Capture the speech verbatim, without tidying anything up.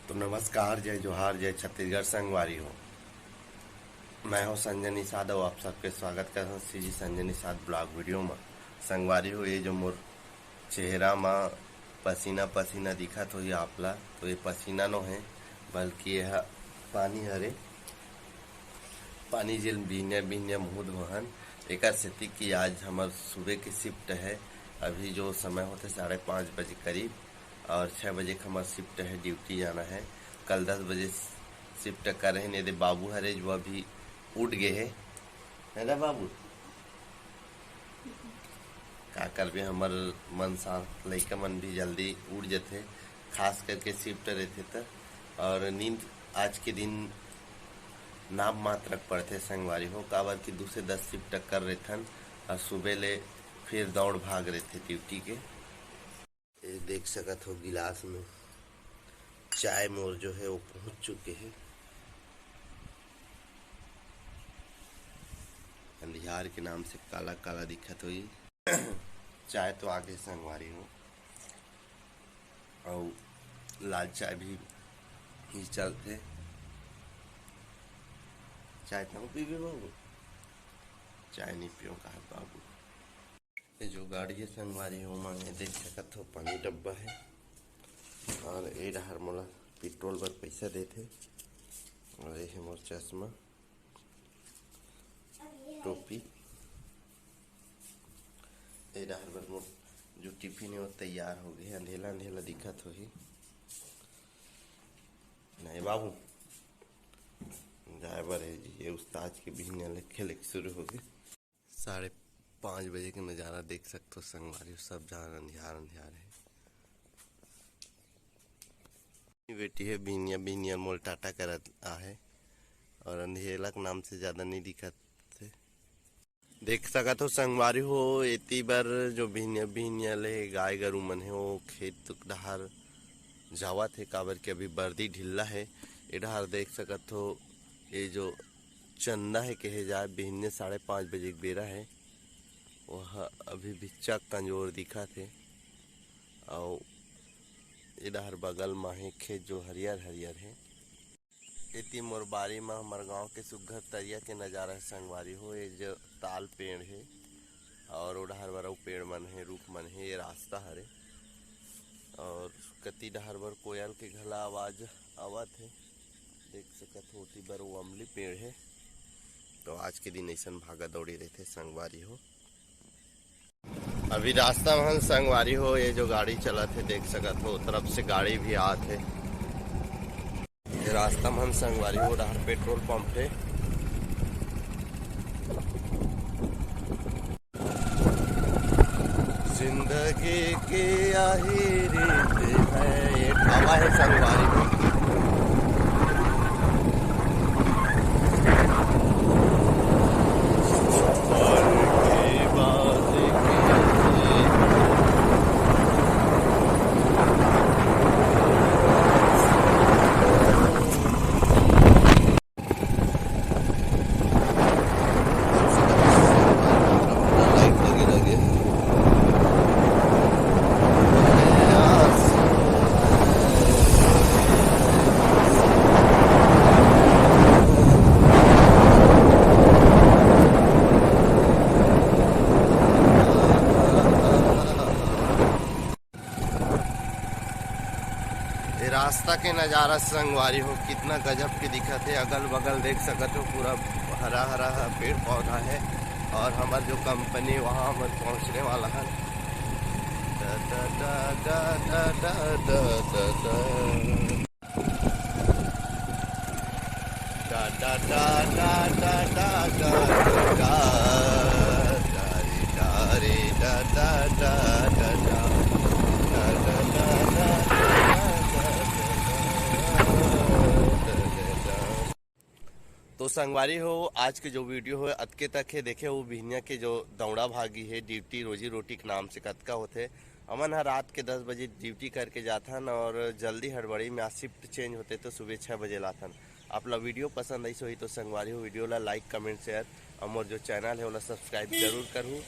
तो नमस्कार, जय जोहार, जय छत्तीसगढ़ संगवारी हो। मैं हूं संजय निषाद अउ आप सबके स्वागत करत हूं CG Sanjay Nishad blog video में। संगवारी हो, ये जो मोर चेहरा में पसीना पसीना दिखत होही आप ला, तो ये पसीना नो हे, बल्कि ये ह पानी हरे। पानी जेन बिहनिया बिहनिया मुंह धोहन, एकर सेती कि आज हमर सुबह के शिफ्ट है। अभी जो समय होथे साढ़े पाँच बजे करीब, और छः बजे के हमर शिफ्ट है, ड्यूटी जाना है। कल दस बजे शिफ्ट कर रहे, नहीं दे बाबू हरे जो अभी उठ गए है, है ना बाबू? का करबे, हमर मन शांत, लइका मन भी जल्दी उठ जथे, खास करके शिफ्ट रहथे त। और नींद आज के दिन नाम मात्र पड़थे संगवारी हो, काबर कि दू से दस शिफ्ट कर रहथन और सुबह ले फिर दौड़ भाग रहथे ड्यूटी के। ये देख सकत हो, गिलास में चाय मोर जो है वो पहुंच चुके हैं। अंधियार के नाम से काला काला दिखत होई। चाय तो आगे संगवारी हो, अउ लाल चाय भी, भी चलथे। चाय तो पीबे बाबू? चाय नहीं पियो कहा बाबू। ये जो गाड़ी है संगवारी हो, मांगे देख सकत हो, पानी डब्बा है। और ये डहर मोला पेट्रोल बर पैसा देथे। और ये है मोर चश्मा, टोपी। ये डहर बर मोर जो टिफिन है वो तैयार हो गए, अंधेला अंधेला दिखत होही। नहीं बाबू, जाए बर है जी, ये उस्ताद के बिहनिया ले खेले के शुरू हो गए। साढ़े पाँच बजे के नज़ारा देख सकत हो संगवारी, सब जहाँ अंधियार अंधियार है। बेटी है बिहनिया बिहनिया मोल टाटा करत आहे, और अंधेला के नाम से ज़्यादा नहीं दिखत है। देख सकत हो संगवारी हो, एती बर जो बिहनिया बिहनिया ले गाय गरू मन है वो खेत डहार जावत है, काबर कि अभी बरदी ढिल्ला है। ए डहार देख सकत हो, ये जो चंदा है कहे जाए, बिहनिया साढ़े पाँच बजे के बेरा है, वह अभी भी चक कंजोर दिखत है। अउ ए डहर बगल मा हे खेत जो हरियर हरियर हे। एती मोर बारी मा हमर गांव के सुग्घर तरिया के नजारा हे संगवारी हो। ए जो ताल पेड़ हे और ओ डहर बर अउ पेड़ मन हे, रुख मन हे, ए रास्ता हरे। और कति डहर बर कोयल के घला आवाज आवत हे, देख सकत हो, ओती बर वो अमली पेड़ हे। तो आज के दिन ऐसन भागा दौड़ी रहथे संगवारी हो। अभी रास्ता में हम संगवारी हो, ये जो गाड़ी चलत हे, देख सकत हो, तरफ से गाड़ी भी आत हे। ये रास्ता में हम संगवारी हो, डहर पेट्रोल पंप हे। जिंदगी की यही रीत है, ये ढाबा है संगवारी हो। ये रास्ता के नजारा संगवारी हो, कितना गजब के दिखत हे। अगल बगल देख सकत हो, पूरा हरा हरा पेड़ पौधा हे। और हमर जो कंपनी, वहाँ हमन पहुँचने वाला हन। तो संगवारी हो, आज के जो वीडियो हे अतके तक हे। देखे हो बिहनिया के जो दौड़ा भागी हे, ड्यूटी रोजी रोटी के नाम से कतका होथे। हमन ह रात के दस बजे ड्यूटी करके जाथन और जल्दी हड़बड़ी में आज शिफ्ट चेंज होथे तो सुबह छः बजे लाथन। आप ला वीडियो पसंद आइस होही तो संगवारी हो, वीडियो ला लाइक, कमेंट, शेयर और मोर जो चैनल हे ओला सब्सक्राइब जरूर करहू।